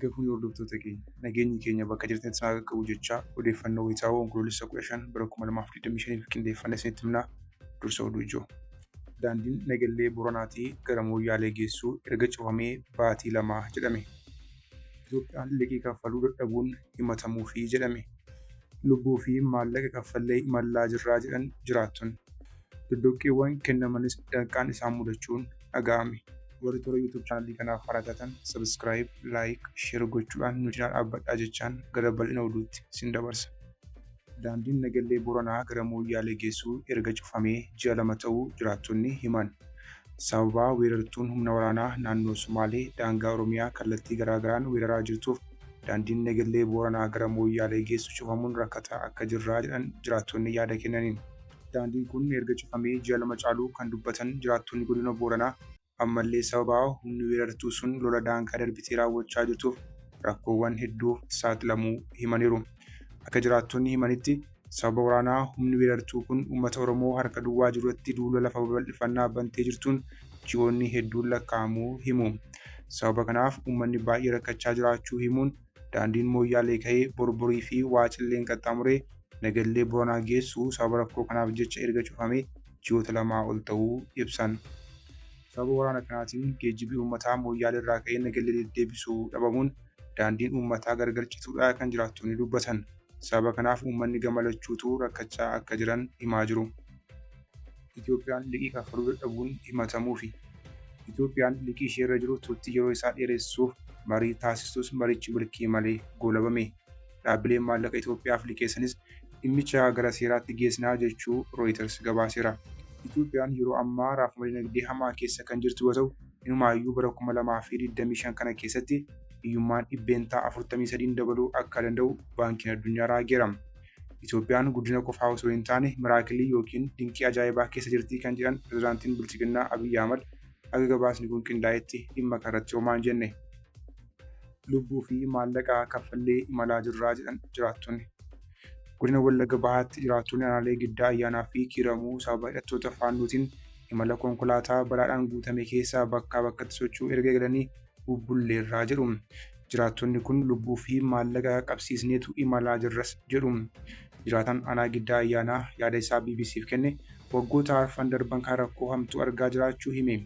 Harka fuune hordoftoota keenya, nageenyi keenya bakka jirtanitti isin haa qaqqabu jechaa odeeffannoo wayitaawoo Onkoloolessa 15 bara 2025f qindeeffanne isinitti himna. Dursa oduu ijoo. Daandiin Nagellee Booranaatii gara Mooyyaalee geessu erga cufamee baatii 2 jedhame. Itoophiyaan liqii kaffaluu dadhabuun himatamuufi jedhame. Lubbuu fi maallaqa kaffallee imallaa jirraa jedhan jiraattonni. Doqdoqqeewwan kennamanis danqaan isaan mudachuun dhaga'ame. Warri toora YouTube channel kanaaf haaraa taatan subscribe, like, share gochuudhaan nu cinaa dhaabbadhaa jechaan gara bal'ina oduutti sin dabarsa. Daandiin Nagellee Booranaa gara Mooyyaalee geessu erga cufamee ji'a 2 ta'uu jiraattonni himan. Sababaa weerartuun humna waraanaa naannoo Sumaalee daangaa Oromiyaa kallattii garaa garaan weeraraa jirtuuf daandiin Nagellee Booranaa gara Mooyyaalee geessu cufamuun rakkataa akka jirraa jedhan jiraattonni yaada kennaniin. Daandiin kun erga cufamee ji'a 2 caaluu kan dubbatan jiraattonni godina Booranaa, ammallee sababa humni weerartuu sun lola daangaa darbitee raawwachaa jirtuuf rakkoowwan hedduuf saaxilamuu himaniiru. Akka jiraattonni himanitti, sababa waraanaa humni weerartuu kun uummata Oromoo harka duwwaa jirurratti duula lafa babal'ifannaa bantee jirtuun ji'oonni hedduun lakkaa'amuu himu. Sababa kanaaf uummanni baay'ee rakkachaa jiraachuu himuun, daandiin Mooyyaalee ka'ee Borborii fi Waacilleen qaxxaamuree Nagallee Boranaa geessu sababa rakkoo kanaaf jecha erga cufamee ji'oota lamaa ol ta'uu ibsan. Sababa waraana kanaatiin geejjibni uummataa Mooyyaaleerraa ka'ee Nagallee deddeebisu dhabamuun daandiin uummataa gargar cituudha kan jiraattonni dubbatan. Sababa kanaaf uummanni gama lachuutuu rakkachaa akka jiran himaa jiru. Itoophiyaan liqii kaffaluu dadhabuun himatamuufi. Itoophiyaan liqii isheerra jiru turtii yeroo isaa dheeressuuf marii taasistus marichi milkii malee goolabame. Dhaabbileen maallaqa Itoophiyaaf liqeessanis dhimmicha gara seeraatti geessinaa jechuu Rooyitars gabaaseera. Itoophiyaan yeroo ammaa raafama dinagdee hamaa keessa kan jirtu yoo ta'u, inumaayyuu bara 2025 kana keessatti hiyyummaan %43n dabaluu akka danda'u Baankiin Addunyaa raageera. Itoophiyaan guddina qofaa osoo hin taane miraakilii ykn dinqii ajaa'ibaa keessa jirti kan jedhan Pirezidaantiin Bilxiginnaa Abiy Ahmad haga gabaasni kun qindaa'etti dhimma kanarratti homaa hin jenne. Lubbuu fi maallaqa kaffallee imalaa jirraa jedhan jiraattonni. Godina Wallagga Bahaatti jiraattonni aanaalee Giddaa Ayyaanaa fi Kiiramuu sababa hidhattoota Faannootiin imala konkolaataa balaadhaan guutame keessa bakkaa bakkatti socho'uu erga eegalanii bubbulleerraa jedhu. Jiraattonni kun lubbuu fi maallaqa qabsiisneetu imalaa jirras jedhu. Jiraataan aanaa Giddaa Ayyaanaa yaada isaa BBC'f kenne waggoota arfan darban kana rakkoo hamtuu argaa jiraachuu hime.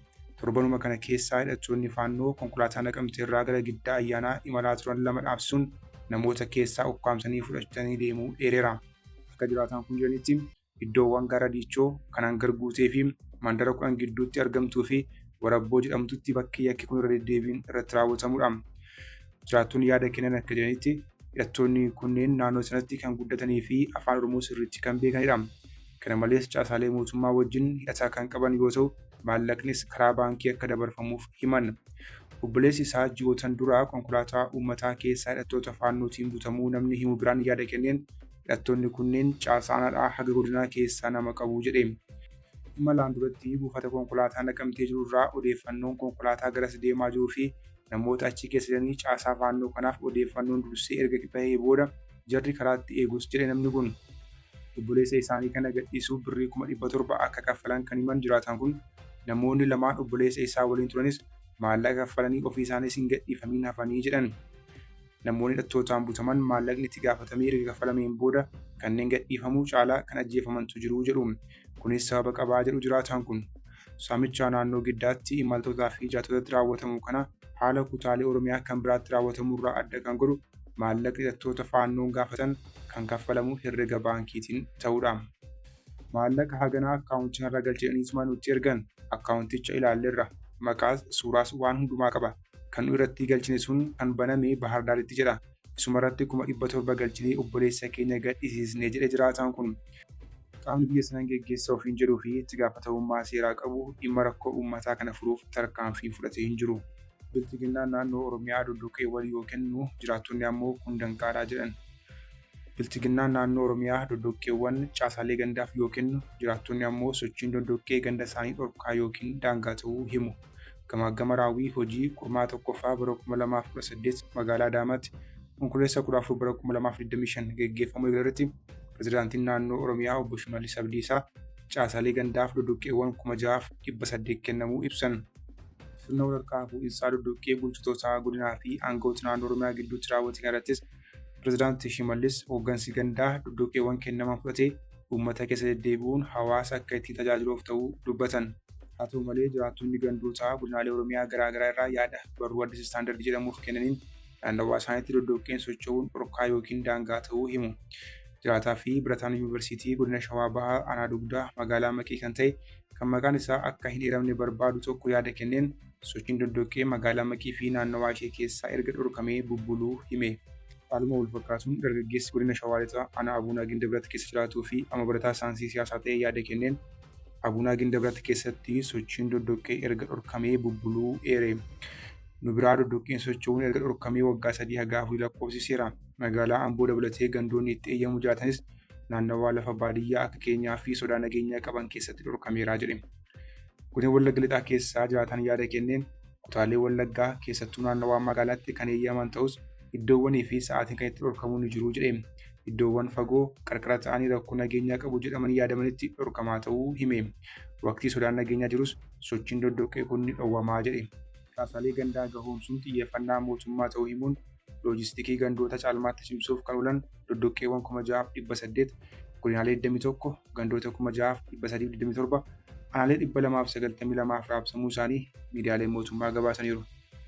Torbanuma kana keessaa hidhattoonni Faannoo konkolaataa Naqamteerraa gara Giddaa Ayyaanaa imalaa turan 2 dhaabsisuun namoota keessaa ukkaamsanii fudhatanii deemuu eereera. Akka jiraataan kun jedhanitti iddoowwan Gaara Diichoo, kan Hangar Guutee fi Mandara 10 gidduutti argamtuu fi Warabboo jedhamtutti bakki yakki kun irra deddeebiin irratti raawwatamudha. Jiraattonni yaada kennan akka jedhanitti hidhattoonni kunneen naannoo sanatti kan guddatanii fi Afaan Oromoo sirriitti kan beekanidha. Kana malees caasaalee mootummaa wajjin hidhata kan qaban yoo ta'u, maallaqnis karaa baankii akka dabarfamuuf himan. Obboleessi isaa ji'ootan dura konkolaataa uummataa keessaa hidhattoota Faannootiin butamuu namni himu biraan yaada kenneen Hidhattoonni kunneen caasaa aanaadhaa haga godinaa keessaa nama qabu jedhe. Imalaan duratti buufata konkolaataa Naqamtee jiru irraa odeeffannoon konkolaataa garas deemaa jiruu fi namoota achi keessa jiranii caasaa Faannoo kanaaf odeeffannoon dursee erga bahee booda jarri karaatti eegus jedhe namni kun. Obboleessa isaanii kana gadhiisuuf birrii 700,000 akka kaffalan kan himan jiraataan kun, namoonni lamaan obboleessa isaa waliin turanis maallaqa kaffalanii ofii isaaniis hin gadhiifamiin hafanii jedhan. Namoonni hidhattootaan butaman maallaqni itti gaafatamee erga kaffalameen booda kanneen gadhiifamuu caalaa kan ajjeefamantu jiru jedhu. Kunis sababa qabaa jedhu jiraataan kun. Saamicha naannoo Giddaatti imaltootaa fi jiraattotatti raawwatamu kana haala kutaalee Oromiyaa kan biraatti raawwatamurraa adda kan godhu maallaqni hidhattoota Faannoon gaafatan kan kaffalamu herrega baankiitiin ta'uudha. Maallaqa haganaa akkaawuntii narra galchi jedhaniituma nutti ergan. Akkaawunticha ilaalleerra. Maqaas, suuraas waan hundumaa qaba. Kan nu irratti galchine sun kan baname Bahardaaritti jedha. Isumarratti 700,000 galchinee obboleessa keenya gadhisiisne jedhe jiraataan kun. Qaamni biyya sana geggeessa ofiin jedhuu fi itti gaafatamummaa seeraa qabu dhimma rakkoo uummataa kana furuuf tarkaanfiin fudhate hin jiru. Bilxiginnaan naannoo Oromiyaa doddoqqeewwan yoo kennu jiraattonni ammoo kun danqaadha jedhan. Bilxiginnaan naannoo Oromiyaa doddoqqeewwan caasaalee gandaaf yoo kennu jiraattonni ammoo sochiin doddoqqee ganda isaanii dhorkaa ykn daangaa ta'uu himu. Gamaaggama raawwii hojii kurmaana 1ffaa bara 2018 magaalaa Adaamaatti Onkololeessa 14 bara 2025 geggeeffamuu eegale irratti Pirezidaantiin Naannoo Oromiyaa Obbo Shimallis Abdiisaa caasaalee gandaaf dodoqqeewwan 6,800 kennamuu ibsan. Sirna walharkaa fuudhinsaa doqdoqqee bulchitootaa godinaa fi aangawoota naannoo Oromiyaa gidduutti raawwate kanarrattis Pirezidaanti Shimallis hooggansi gandaa doqdoqqeewwan kennaman fudhatee uummata keessa deddeebi'uun hawaasa akka ittiin tajaajiluuf ta'uu dubbatan. Haa ta'u malee jiraattonni gandootaa godinaalee Oromiyaa garaa garaa irraa yaada barruu Addis Standard jedhamuuf kennaniin naannawaa isaaniitti doqdoqqeen socho'uun dhorkaa yookiin daangaa ta'uu himu. Jiraataa fi barataan Yuunivarsiitii Godina Shawaa Bahaa Aanaa Dugdaa magaalaa Maqii kan ta'e kan maqaan isaa akka hin eeramne barbaadu tokko yaada kenneen sochiin doqdoqqee magaalaa Maqii fi naannawaa ishee keessaa erga dhorkamee bubbuluu hime. Haaluma walfakkaatuun dargaggeessi Godina Shawaa Lixaa Aanaa Abuunaa Gindabrat keessa jiraatuu fi amma barataa saayinsii siyaasaa ta'e yaada kenneen Abuunaa Gindabrat keessatti sochiin doqdoqqee erga dhorkamee bubbuluu eere. Nu biraa doqdoqqeen socho'uun erga dhorkamee waggaa 3 haga 4 lakkoofsiseera. Magaalaa Amboo dabalatee gandoonni itti eeyyamu jiraatanis naannawaa lafa baadiyyaa akka keenyaa fi sodaa nageenyaa qaban keessatti dhorkameera jedhe. Godina Wallagga Lixaa keessaa jiraataan yaada kenneen kutaalee Wallaggaa keessattuu naannawaa magaalaatti kan eeyyaman ta'us iddoowwanii fi sa'aatiin kan itti dhorkamuu ni jiru jedhe. Iddoowwan fagoo qarqara ta'anii rakkoo nageenyaa qabu jedhamanii yaadamanitti dhorkamaa ta'uu hime. Waqtii sodaan nageenyaa jirus sochiin doqdoqqee kun ni dhowwamaa jedhe. Caasaalee gandaa gahoomsuun xiyyeeffannaa mootummaa ta'uu himuun loojistikii gandoota caalmaatti cimsuuf kan oolan doqdoqqeewwan 6,800 godinaalee 21, gandoota 6,327, aanaalee 292f raabsamuu isaanii miidiyaaleen mootummaa gabaasaniiru.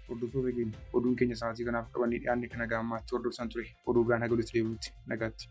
Hordoftoota keenya oduun keenya sa'aatii kanaaf qabannee dhiyaanne kan haga ammaatti hordoftan ture. Oduu biraan haga walitti deebinutti nagaatti.